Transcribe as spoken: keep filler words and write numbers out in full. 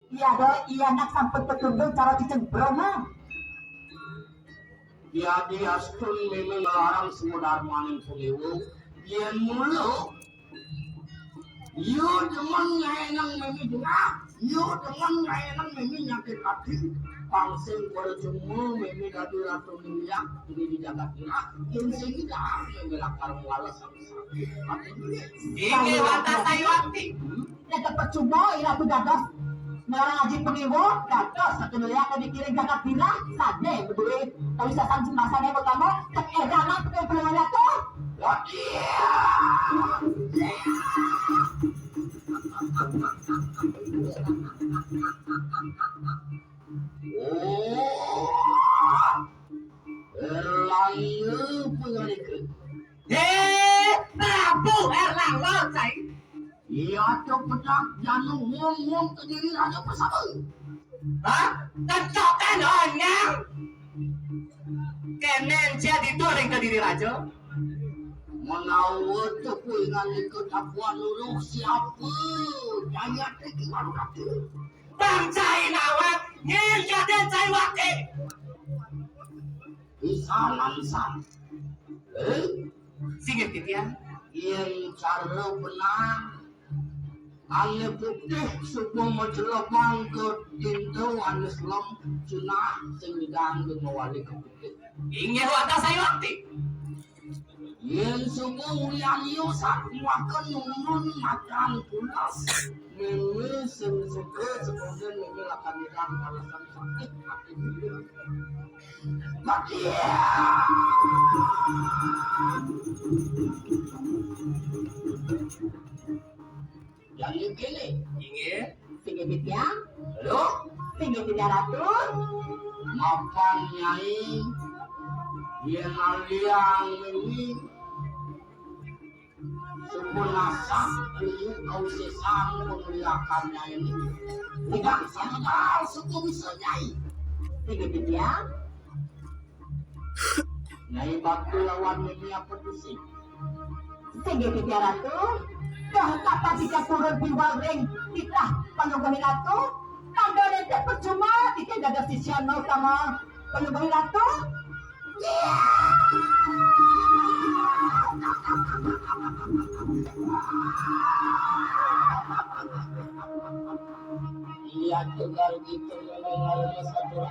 Iya, do, iya nak sampun petundung cara cicing broma. Yadiastun mémé nglarang sumudarmaning puniwu, yén mula, yu demen ngaénang mémé jengah, yu demen ngaénang mémé nyakit ati, pang sing parcuma mémé dadi ratu minyak di jagat ira, yén sing ida mémé lakar ngwales. Inggih wantah sayuwakti. Nek percuma ira tu dados nglarang aji puniwu, dados satu melihat dikiring jagat ira, sadé beduit. Tapi sasan sembasane pertama, tek éranan tek perlu tu. Oh, Erlangga panganika. Hé, Prabu Erlangga, cai. Iya, cok pedak janu wong-wong kediri raja bersama. Hah? Kecokan onyang. Kenen cia ditu ring kediri raja. Menawa cepu ingan ikut tapuan luluh siapa? Jaya teki malu kaki. Bang cai nawat, nyén kadén cai wati. Pisanan san. Eh? Singgih titiang. Yén cara benang, ané putih suba macelebang ka tinta ané selem, cenah sing nyidang mawali ka putih. Inggih wantah sayuwakti. Yén suba ulian ieu sak maka numbun makan tunas. Mémé sing suka sekolah mémé lakar nyidang alasan sakit ati. Bagian. Jadi kene. Inggih. Singgih titiang. Lho, singgih titiang Ratu. Mapan Nyai, yén aliang ini sumpun nasah ini kau sesang pemuliakannya ini. Tidak sadar suku bisa Nyai. Singgih titiang. Nyai Batu lawan Nini apa tusing? Singgih titiang Ratu, dah kapan titiang purun biwal ring titah panunggalin Ratu, tanda nentek percuma titiang dados sisian mau sama panunggalin Ratu. Iya, tegal gitu, memang harus satu.